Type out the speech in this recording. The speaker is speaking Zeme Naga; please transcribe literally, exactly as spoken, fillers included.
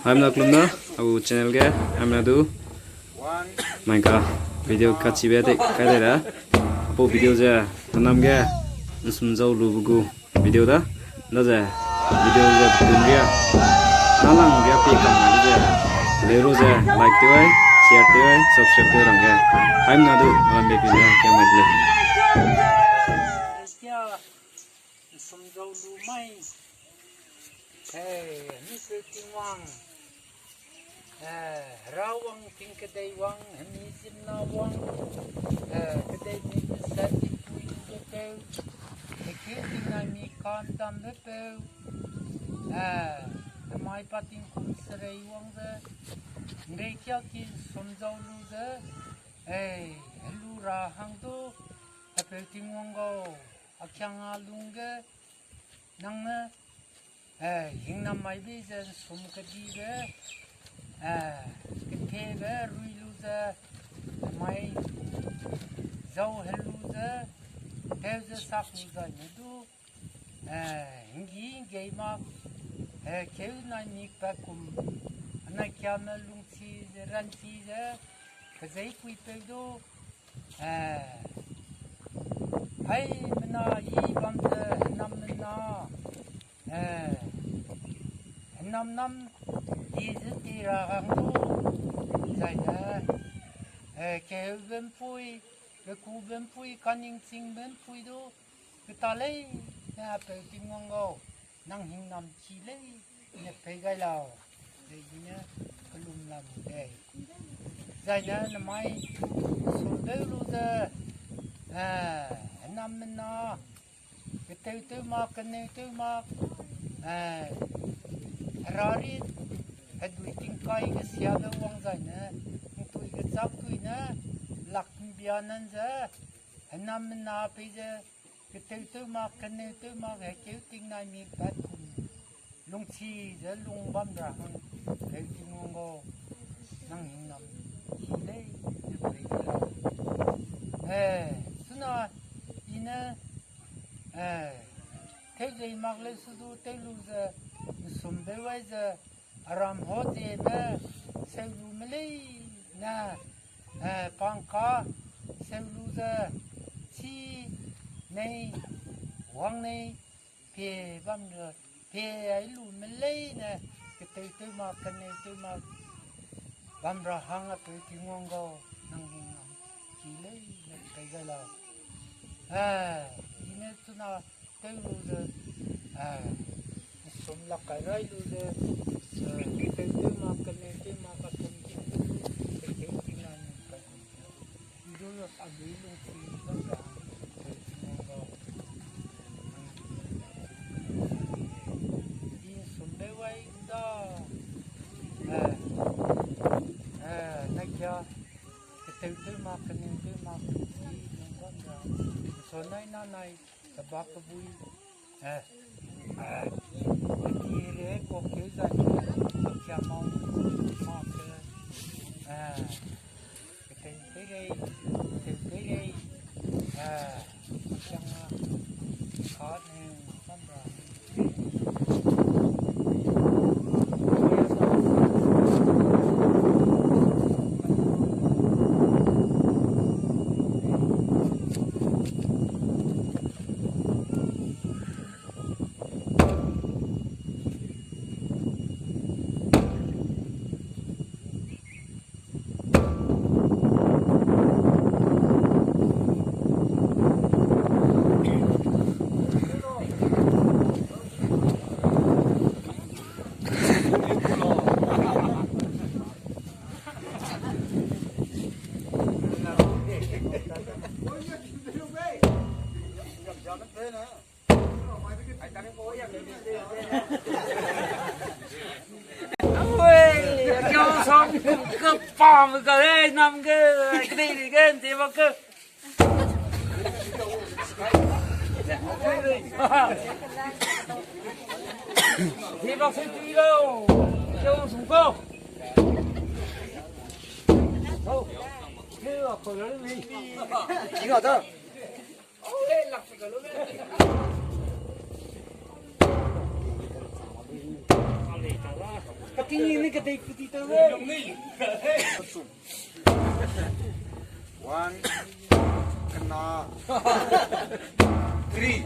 Haimna kelum na, agu channel ge, haimna du, mai ka video kachibe te kai de ra. Aipau video ze, tanam ge, nsum zau lu bu gu video da, da ze, video ze, tum ge, na lang ge pe kam na ze, le ru ze, like tew ai, share tew ai, subscribe tew rang ge, haimna du, alam be pi le, kia mai de le. Nsum zau lu mai. Hei, mi peu Tingwang. Eh, Hera wang, ting kedei wang, hemi zimna wang. Eh, kedei mi peset tipui lu ze peu. Hekeu ting nai mi kan dam be peu. Eh, hemai pa tingkum serei wang ze. Nrei kia ki nsum zau lu ze. Eh, helu ra hang du. Apeu Tingwang gau. A kiang a lung ge. Nang ne, eh, hingnam mai bei ze nsum kedibe, eh, kethebe rui lu ze, mai zau helu ze, peu ze sak lu zai ne du, eh, hinggi nggei mak, eh, keu nai mik pa kum, anai kiame lungchi ze, ranchi ze, kezei kui peu du, eh, hai mena i bam ze, nam mena, eh, nam nam di ze di ra hang du, zai ne, eh, keu bempui, beku bempui, kaning ching bempui du, keta lei, ne apeu Tingwang gau, nang hingnam chi lei, ne pei gai lau, ze i ne kelum lam lei. Zai ne namai sum beu lu ze, eh, nam mena, ketew tew mak, keneu tew mak, eh, herari, hedui tingkai kesiabe wang zai ne, ntui kechak tui ne, lak mbia nan ze, henam mena pei ze, ketew tew mak, keneu tew mak, hekeu ting nai mi pat kum. Lungchi ze lung bam ra hang, heu Tingwang gau, nang hingnam chi lei, ne pei de lau. Eh, suna, i ne, eh, tew zei mak leu su du tew lu ze, nsum beu ai ze, aram ho zieme, seu lu me lei ne, eh, pangka, seu lu ze, chi nei, wang nei, pie bam ze, pie ai lu me lei ne, ketew tew mak, keneu tew mak, bam ra hang apeu Tingwang gau, nang hingnam chi lei ne pei gai lau. Eh, i ne suna, tew lu ze, eh, nsum lak kai rai lu ze, eh, tew tew mak, keneu tew mak, katum ting lu, tew tew ting na ning kai lu ze. I du a lui lung chi lu ze, tew ting lu ze. I nsum leu wai da, eh, eh, nai kia, ketew tew mak, keneu tew mak, i lung bam ra, nso nai na nai, kebak kebui, eh, eh, kedi re ko keu zai, kia mau, mak ke, eh, ketew tew rei, ketew tew rei, eh, kiang a, ka ne, bam ra. Oi, kau sam ke pam ga le nam ge, kedei ge, nde ba ke. Di bak se tui lo. Kau sum ko. Hau. Ke a ko le ni. Ki ga da. One, kena, three.